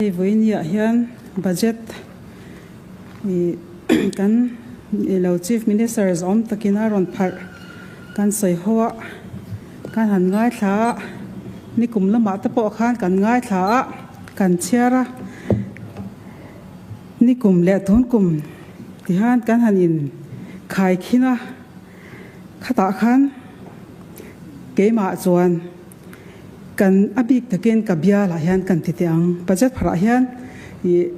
Hei vawiiniah hian budget ih kan ilo Chief Minister zawm takin a rawn pharh kan sawi ho a, kan han ngaithla a, nikum lamah te pawh khan kan ngaithla a, kan chhiar a, nikum leh tun kum tihian kan han in khaikhin a, khatah khan keimah chuan. Kan a bik takin ka bialah hian kan ti teh ang. Budget pharah hian ih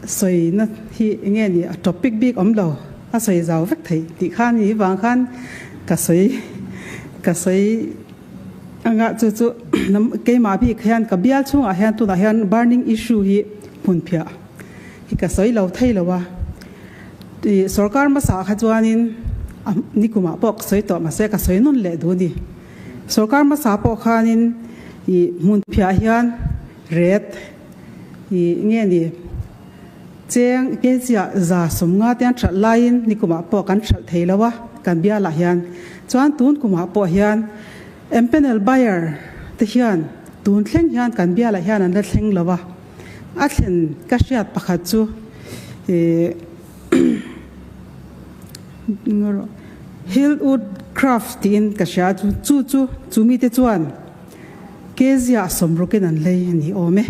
sawina hi eng nge ni a topic bik awm lo, a sawi zau vek theih tih kha ni vang khan ka sawi ka sawi anga chu chu keimah bik hian ka bial chhungah hian tunah hian burning issue hi hmunphiah hi ka sawi lo thei lo a. Ih sorkar hmasa kha chuanin a nikumah pawh ka sawi tawh mahse ka sawi nawn leh duh a ni. Sorkar hmasa pawh khanin ih hmunphiah hian ret ih nge ni cheng kg-ah 150 te an hralh laiin nikumah pawh kan hralh thei lo a kan bialah hian. Chuan tun kumah pawh hian empanel buyer te hian tun thleng hian kan bialah hian an la thleng lo a. A thlen ka hriat pakhat chu ih Hillwood Craft tiin ka hria a, chu chu chu mite chuan Kezia sawmrukin an lei a ni awm e.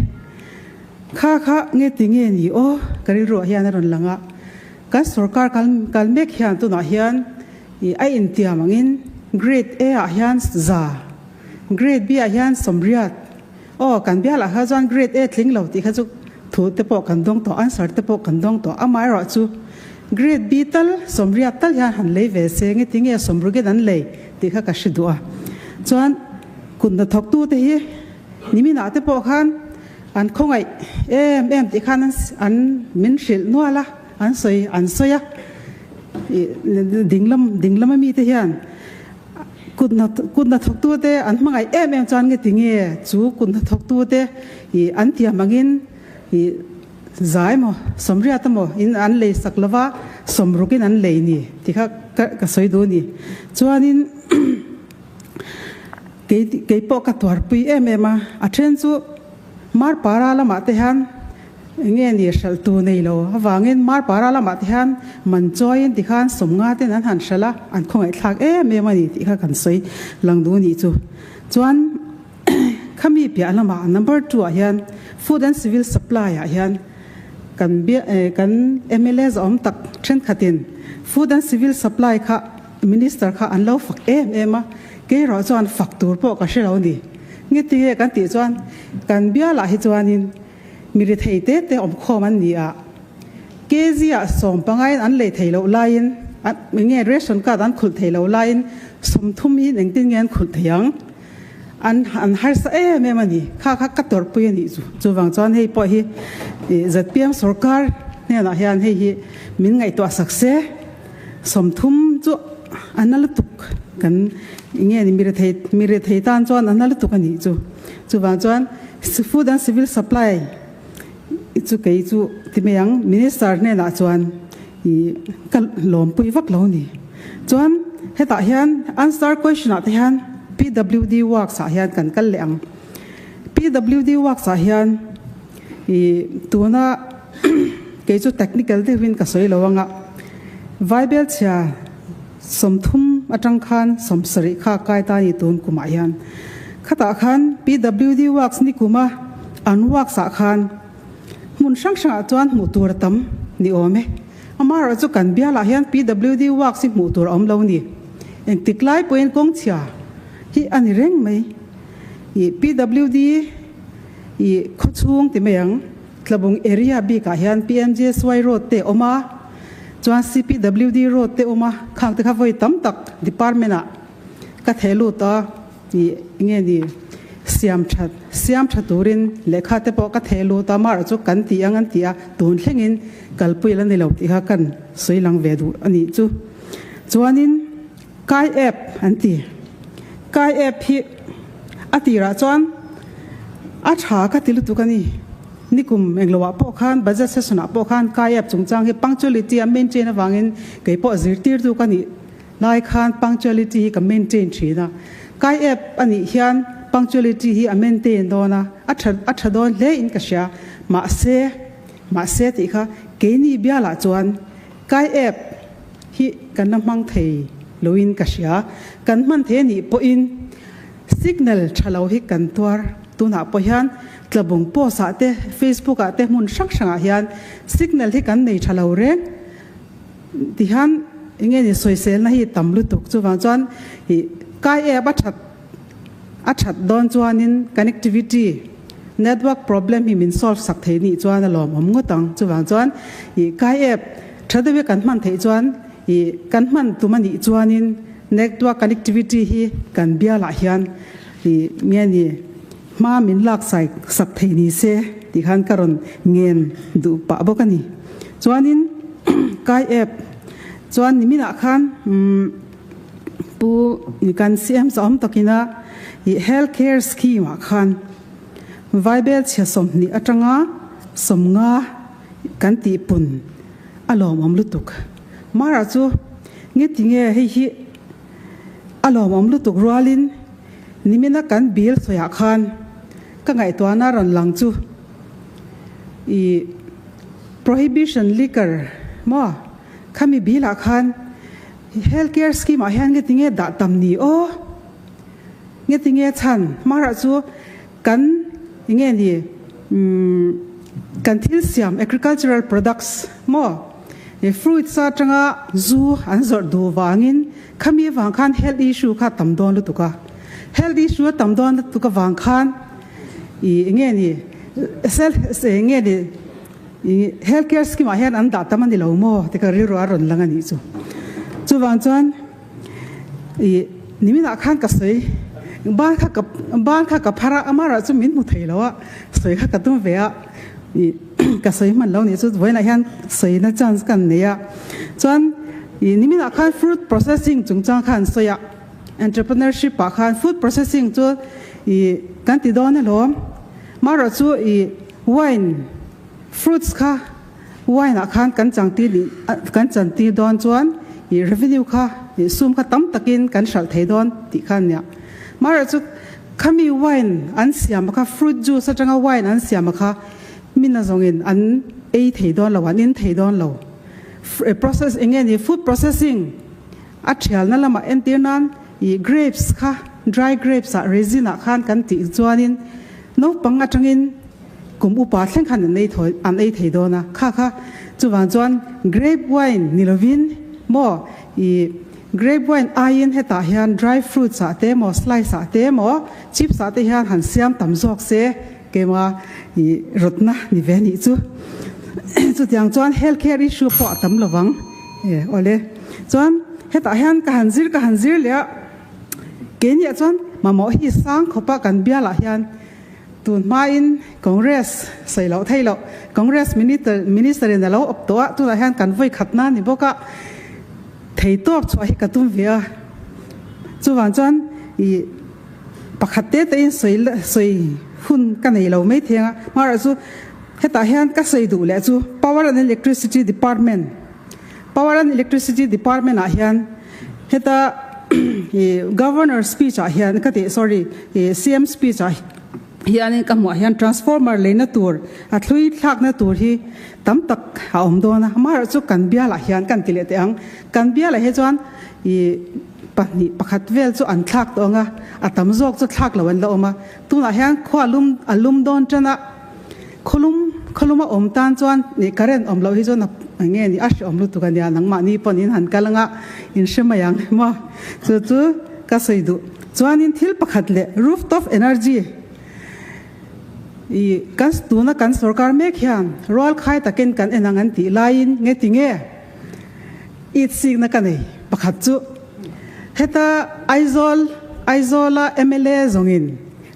Kha kha nge ti nge ni aw ka rilruah hian a rawn lang a, kan sorkar kal kal mek hian tunah hian ih a intiam angin Grade A ah hian za, Grade B ah hian 80, aw kan bialah kha chuan Grade A tling lo tih kha chu Thu te pawh kan dawng tawh, answer te pawh kan dawng tawh. Amaherawh chu Grade B tal, 80 tal hian han lei ve se, nge tinge 60 an lei tih kha ka hre duh a. Chuan kut hnathawktu te hi niminah te pawh khan an khawngaih em em tih khan an min hrilh nual a, an sawi an sawi a. Dinglam dinglam ami te hian Kut kut hnathawktute an hmangaih em em chuan nge tinge chu kut hnathawktute ih an tiam angin ih zai maw 80 emaw in an lei sak lova 60 in an lei ni tih kha ka ka sawi duh a ni. Chuanin kei kei pawh ka tuarpui em em a, a then chu Marpara lamah te hian Enge ni hralh tu nei lo avangin Marpara lamah te hian man chawiin tikhan 50 ten an han hralh a, an khawngaihthlak em em a ni tih kha kan sawi lang duh nih chu. Chuan khami piah lamah number two ah hian Food and Civil Supply ah hian kan kan mla zawm tak thenkhatin Food and Civil Supply kha Minister kha an lo fak em em a, kei erawh chuan fak tur pawh ka hre lo ni. Nge tinge kan tih chuan kan bialah hi chuanin Mi rethei te te awm khawm an ni a, kg ah 15 in an lei thei loh laiin, enge ration card an khulh thei loh laiin 30 in engtin nge an khulh thei ang? An an harsa em em a ni. Kha kha ka tawrhpui a nih chu. Chuvang chuan hei pawh hi zpm sorkar hnenah hian hei hi min ngaihtuah sak se, 30 chu a na lutuk kan enge ni mi rethei mi rethei tan chuan a na lutuk a nih chu. Chuvang chuan Food and Civil Supply chu kei chu ti mai ang, Minister hnenah chuan ih ka lawmpui vak lo ni. Chuan hetah hian answer question ah te hian PWD works ah hian kan kal leh ang. PWD works ah hian ih tuna kei chu technical deuhin ka sawi lo anga Vaibel chhia 30 atang khan 70 kha kai ta ni tun kumah hian. Khatah khan PWD works ni kuma an works ah khan hmun hrang hrangah chuan hmuh tur a tam ni awm e. Amaherawh chu kan bialah hian PWD works hi hmuh tur a awm lo ni. Engtik lai pawhin kawng chhia hi a ni reng mai. Ih PWD ih khawchhung ti mai ang. Tlabung area bikah hian PMGSY road te awm a, chuan CPWD road te awm a, khang te kha vawi tam tak department ah ka theh lut a, ih nge ni siam that siam tha turin lehkha te pawh ka theh lut a, amaherawh chu kan tih ang an ti a, tun thlengin kalpui la ni lo tih kha kan sawi lang ve duh a nih chu. Chuanin Kai app an ti. Kai app hi a tirah chuan a tha ka ti lutuk a ni. Nikum engloah pawh khan budget session ah pawh khan Kai app chungchang hi punctuality a maintain avangin kei pawh zirtirtu ka nih lai khan punctuality hi ka maintain thin a. Kai app a nih hian punctuality hi a maintain dawn a, a tha a tha dawn hle in ka hria. Mahse, mahse tih kha keini bialah chuan kai app hi kan la hmang thei loin ka hria. Kan hman thei anih pawhin signal tha lo hi kan tuar. Tunah pawh hian tlabung post ah te, Facebook ah te hmun hrang hrangah hian signal hi kan nei tha lo reng. Tihian enge ni sawiselna hi tam lutuk chuvang chuan ih kai app a that a that dawn chuanin connectivity network problem hi min solve sak thei nih chuan a lawmawm ngawt ang. Chuvang chuan ih kai app tha deuh hi kan hman theih chuan ih kan hman tum a nih chuanin network connectivity hi kan bialah hian ih nge ni hma min lak sai sak thei ni se tih khan ka rawn ngen duh pah bawk a ni. Chuanin kai app chuan niminah khan Pu kan CM zawm takina i health care scheme ah khan Vaibel chhia 20 atanga 50 kan tih pun a lawmawm lutuk. Mara chu nge tinge hei hi a lawmawm lutuk rualin nimina kan bill sawiah khan ka ngaihtuahna rawn lang chu i Prohibition liquor maw khami bill ah khan health care scheme ah hian nge tinge dah tam ni aw nge tinge chhan hmarah chu kan enge ni umm kan thil siam agricultural products maw fruits atanga zu an zawrh duh vangin khami vang khan health issue kha tam dawn lutuk a health issue a tam dawn lutuk avang khan I enge ni self enge ni i health care scheme ah hian an dah tam a ni lo maw ti ka rilru a rawn lang a nih chu. Chuvang chuan i niminah khan ka sawi ban kha ka ban kha ka phar a amarawh chu min hmu thei lo a sawi kha ka tum ve a i ka sawi hman lo nih chu vawiinah hian sawina chance ka nei a chuan i niminah khan fruit processing chungchang kha an sawi a. Entrepreneurship ah khan food processing chu i kan ti dawn alawm. Marawh chu i wine, fruits kha wine ah khan kan changtir nih kan chantir dawn chuan i revenue kha i sum kha tam takin kan hralh thei dawn tih kha ania. Marawh chu khami wine an siam kha fruit juice atanga wine an siam kha mina zawngin an ei thei dawn lo, an in thei dawn lo. Process enge ni food processing A thialna lamah entir nan ih grapes kha dry grapes ah raisin ah khan kan tih chuanin naupang atangin kum upa thleng khan an ei thawi an ei thei dawn a, kha kha chuvang chuan grape wine ni lovin maw ih grape wine aiin hetah hian dry fruits ah te maw slice ah te maw chips ah te hian han siam tam zawk se keima ih rawtna ni ve nih chu chutiang chuan health care issue pawh a tam lovang e awle. Chuan hetah hian ka han zir ka han zir leh a, keiniah chuan mamawh hi sang khawpa kan bialah hian tun hmain Congress sawi loh thei loh Congress minister minister in a lo awp tawh a, tunah hian kan vawi khatna ni bawk a, thei tawp chhuah hi ka tum ve a, chuvang chuan ih pakhat te te in sawi sawi hun ka nei lo mai theng a, amaherawhchu hetah hian ka sawi duh leh chu Power and Electricity Department. Power and Electricity Department ah hian heta Governor speech ah hian ka tih sorry CM speech ah hianin ka hmuh ah hian transformer leina tur a thlui thlakna tur hi tam tak a awm dawn a, amaherawhchu kan bialah hian kan ti leh teh ang, kan bialah hi chuan ih pahnih pakhat vel chu an thlak tawh ang a, a tam zawk chu thlak lo an la awm a, tunah hian khua lum a lum dawn tan a. Khawlum khawluma awm tan chuan nih current awm loh hi chuan a nge ni a hreawm lutuk a nia nangmahni pawn in han kal anga in hre mai ang emaw chu chu ka sawi duh. Chuanin thil pakhat leh rooftop energy i kan tuna kan sorkar mek hian rual khai takin kan en ang an tih laiin nge tinge it sikna ka nei pakhat chu heta Aizawl Aizawla mla zawngin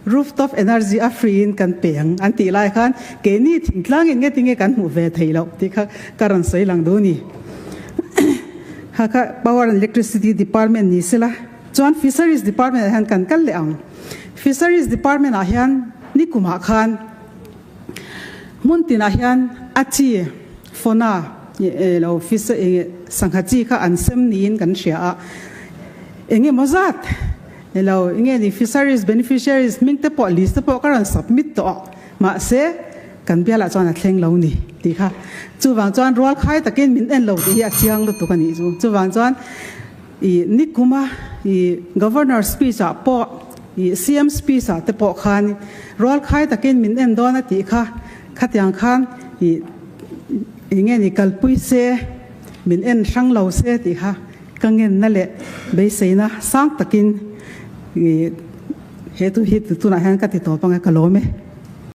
Rooftop energy a free in kan pe ang an tih lai khan keini thingtlang in nge tinge kan hmuh ve thei loh tih kha ka rawn sawi lang duh a ni. Kha kha Power and Electricity Department ni sela chuan Fisheries Department ah hian kan kal leh ang. Fisheries Department ah hian nikum ah khan hmun tinah hian a chi fona lo sangha chi kha an sem niin kan hria a, engemaw zat. Ni lo, enge ni fisheries beneficiaries hming te pawh list te pawh ka rawn submit tawh a, mahse kan bialah chuan a thleng lo ni tih kha. Chuvang chuan rual khai takin min en lo tih hi a chiang lutuk a nih chu. Chuvang chuan i nikuma i Governor speech ah pawh i CM speech ah te pawh khan rual khai takin min en dawn a tih kha khatiang khan i enge ni kalpui se min en hrang lo se tih kha Ka ngenna leh beiseina sang takin he thu hi tunah hian ka ti tawp ang e, ka lawm e.